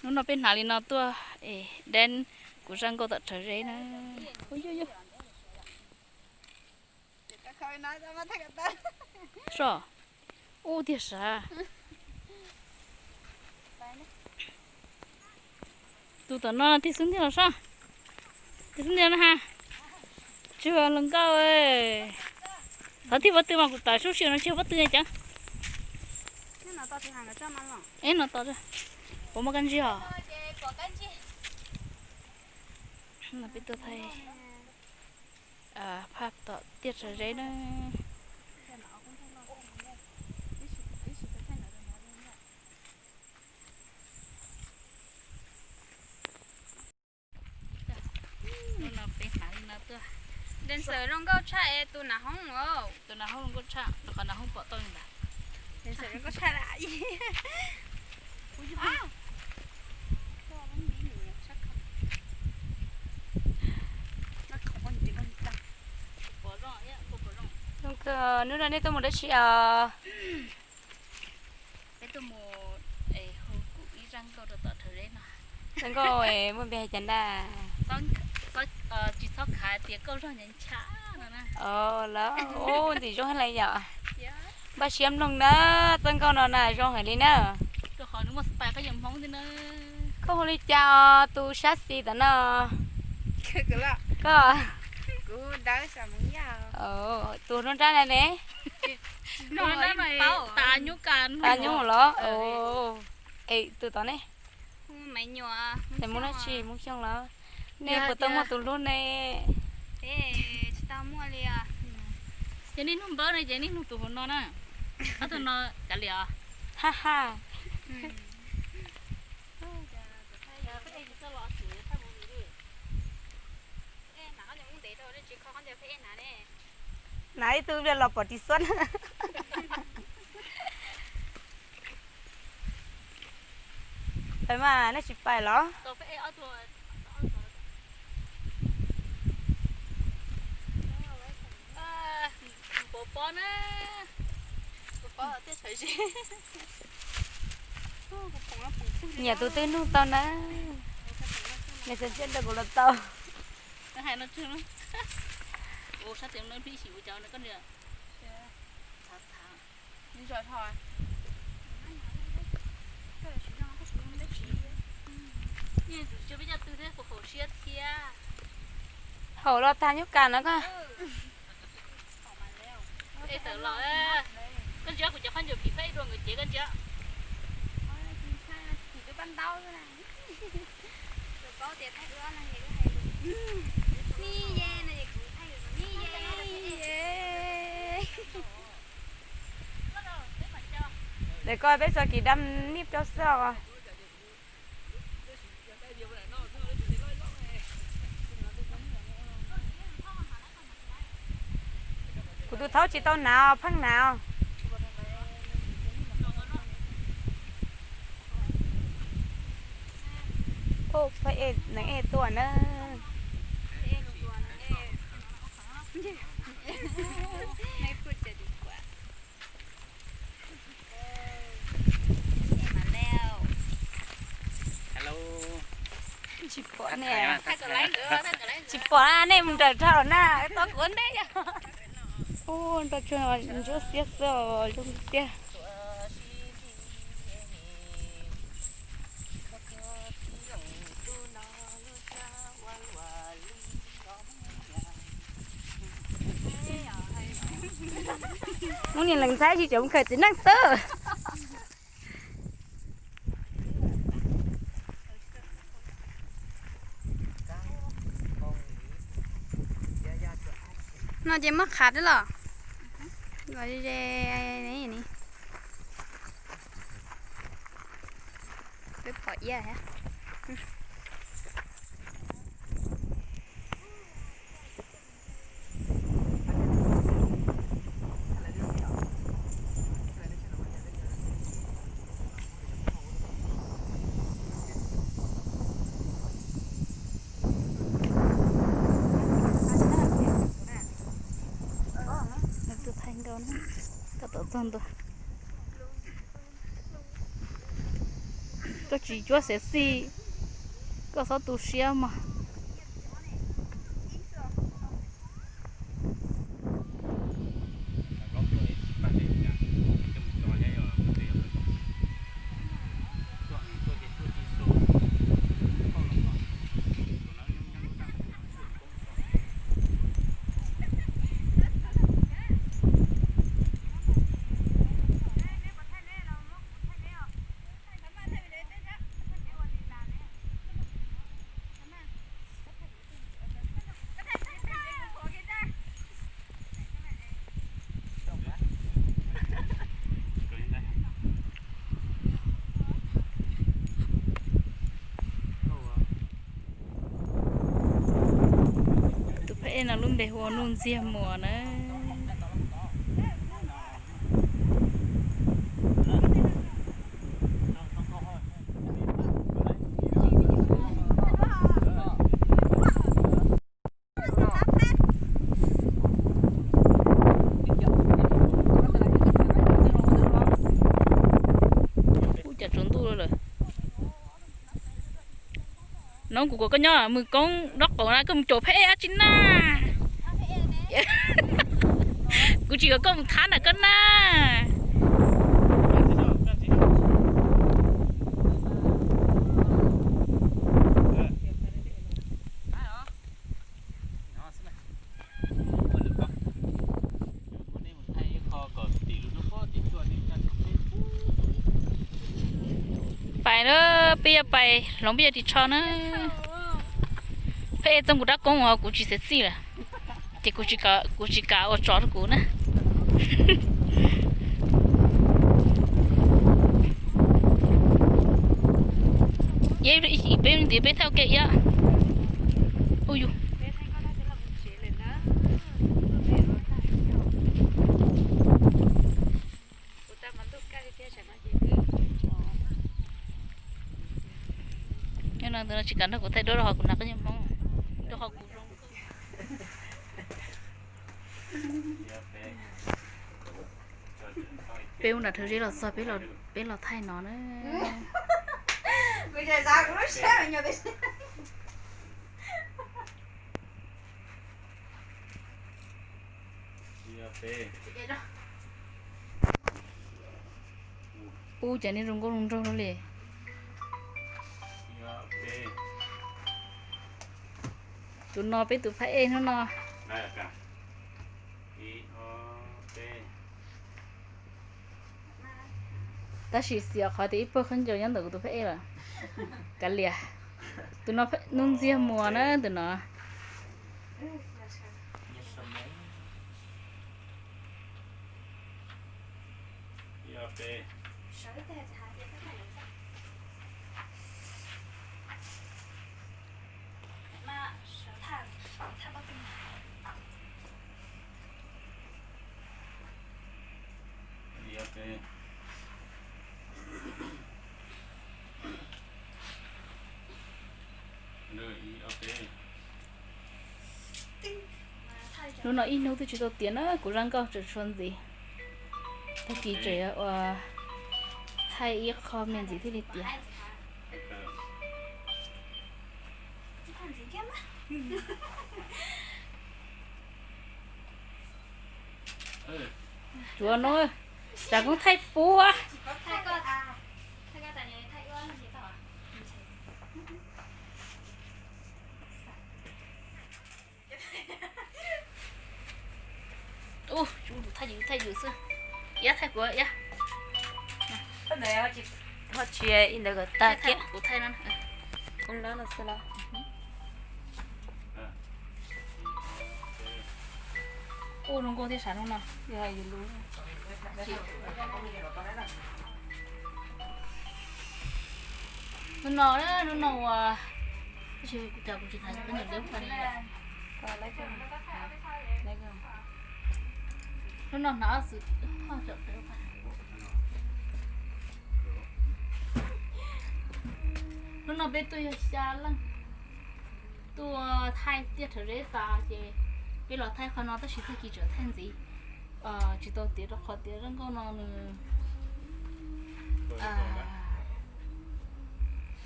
Hnub no peb hnav li no tuaj es deb kuv zaj nkauj tom rhawv zeb na. Soj, ub tiag sav. Tus tom no tig xub ntiag los soj. Tig xub ntiag no ha. Tsis hluas nkauj. Thov tig pob tw mas kuv tam sub sim no tsis pob tw cas. Eb no to, puas muaj kab ntsig os? Peb tuaj thaij phaj tom tiaj rhawv zeb na. Hnub no peb hnav li no tuaj. Dej xaws zoo nkauj tshaj es tus nas hoob, tus nas hoob zoo nkauj tshaj, rau qhov nas hoob pom tau li ntawd. Dej xaws zoo nkauj tshaj. Zoo kawg, hnub no nej tuaj mus dab tsi os? Peb tuaj mus hu kuv ib zaj nkauj rau tom rhawv zeb no. Zaj nkauj muaj npe hais cas ntag? Tsis txhob khav tias koj zog nyav ncha no na. Lawm, ub, ntxim zoo heev li yom. Npaj siab mloog na, zaj nkauj no na zoo heev li na. Rau qhov nws muaj style qab yees Hmoob thiab na. Koj hu li cas os tus sab xis tom no? Koj, tus nruab nrab na ne? Tas nyuj los? Es tus tod ne? Mus dab tsi, Hmoob Xyooj los? Nej puas tau muaj tus hlub ne? Ces nej nug npawb no ces nej nug tus hauv no na. Ob tug no kav liam os. Ha ha. Hnav ib tug los pom ris xuab. Pais mas nej tsis pais los? Nyiam tus twg nug tau na. Messenger rau kuv los tau. Haum los tag nyuj kas no koj. Koj ntsia kuv cov khaub ncaws phim pheej dua nkawd cev koj ntsia. Ntawm ko peb txo kis dab nib rau xwb os. Kuv tus thaub tsis tau hnav, pheej hnav. Pheej ej neeg ej tuaj na. Tsis pom nej, tsis pom nej mus nrawm dhau na, tau kuv ua ntej yog. Ub, nroj tsuag ntsuab xiab xwb, zoo tiag. Muab niag lees ntxhab tsis tseem khaws txiv neej xwb. No ces muab qhav thiab los? Los ze ne. Peb pom iab thiab. Tus thaij nkauj na, koj tau txog ntua. Koj tsis cuab xev xij, koj txhob tu siab mas. Tus phab ej no lub npe hu ua Nuj Ntxiag Muas na. Ub, cas tsaus ntuj lawm. No kuv kom koj nyob mus koob dob qaum na, koj mus caum phab ej dab tsi na? Kuv tsis kom koj mus thab ntawm koj na. Pais na, peb yuav pais hloov peb yuav ris tsho na. Phab ej txooj kuv rab koob os, kuv tsis xev xij lawm, ces kuv tsis kam ua tsov rau kuv na. Peb ntiav peb thaij ua ke iab. Ub yus. Nyob no ntawd no tsis kam nrog kuv thaij duab rau qhov kuv hnav koj nyiaj Hmoob, rau qhov kuv zoo. Peb ua nram Thawv Zeb los txog, peb los thaij no na. Ub, cas nej zoo nkauj zoo nraug li. Tus no peb tus phab ej hnub no. Tab sis xiam qhov tias ib pawg khaub ncaws nyob ntawm kuv tus phab ej lawm. Kav liam. Tus no Nuj Ntxiag Muas na tus no. Hnub no ib hnub twb tsis tau tiav na, kuv zaj nkauj tseem tshuav ntxiv. Tag kis tseem ua thaij ib qho me ntxiv thiaj li tiav. Tsuav no, tsam koob thaij puab. Ub, thaij yus thaij yus xwb. Iab thaij kuv iab. Ho tsis ib ntawd kom tag kiag. Kuv thaij no. Koob no xwb los. Ub, zoo nkauj thiab sav hnub no. Hnub no, hnub no uas, tab sis kuv cas kuv tsis tham koj niam liab pha li. Hnub no hnav xwb. Hnub no peb tuaj yog xya leej, tuaj thaij tiaj Thawv Zeb tas ces peb los thaij qhov no tab sis tag kis tseem thaij ntxiv. Tsis tau tiav rau qhov tias zaj nkauj no nws,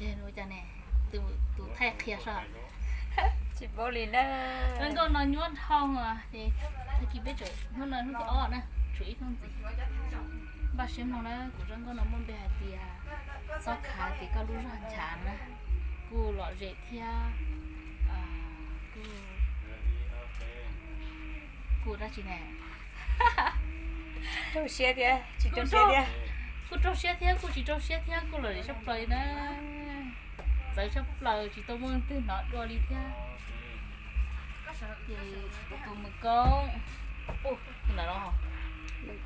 Ua cas ne, tus thaij qhia soj. Tsis paub li na. Nkauj no nyuaj dhau ces tag kis peb tseem, hnub no hnub tim ob na, tshuav ib hnub ntxiv. Npaj siab mloog na, kuv zaj nkauj no muaj npe hais tias txhob khav tias koj lub zog nchav na, kuj lom zem thiab, kuj, kuj dab tsi ne, raug siab thiab tsis raug siab thiab, kuj raug siab thiab kuj tsis raug siab thiab kuj lom zem tshaj plaws li na. Txawv tshaj plaws tsis tau muaj leej twg hnov dua li thiab. Ces tus Mws Koob, tus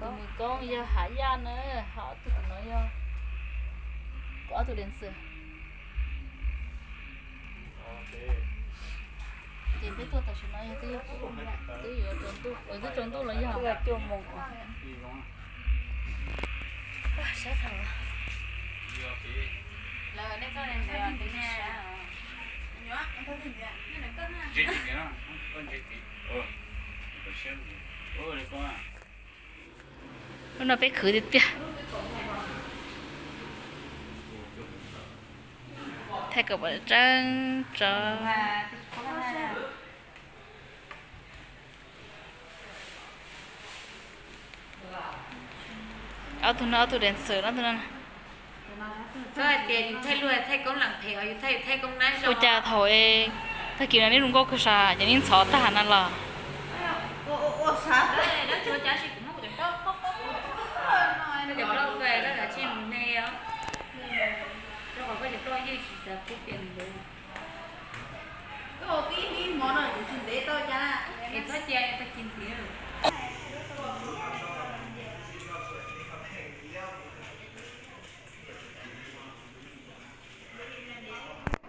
Mws Koob yog Hav Yaj na, ho tus no yog kuv ob tug dancer. Ces peb tuaj tam sim no yog twb yuav tsaus ntuj, twb tsaus ntuj los yog. Lub no peb khwv tiag tiag. Thaij kom pom tseeb tso. Ob tug no ob tug dancer no, ob tug no. Txhob hais tias yus thaij luag thaij koob lam phem os, yus thaij yus thaij koob nab zoo. Ua cas thaum tag kis no neb zoo nkauj kawg sas ces neb ntxhov tag na los?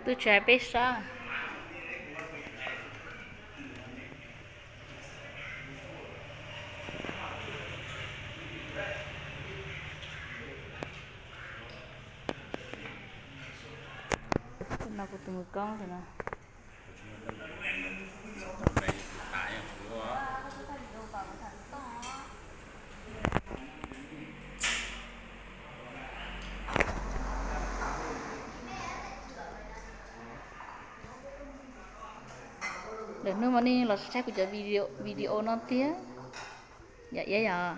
Twb tsis hais peb sab. Tus no kuv tus Mws Koob tus no. Lwm hnub mas nej los saib kuv cov video no thiab. Yog iab yog.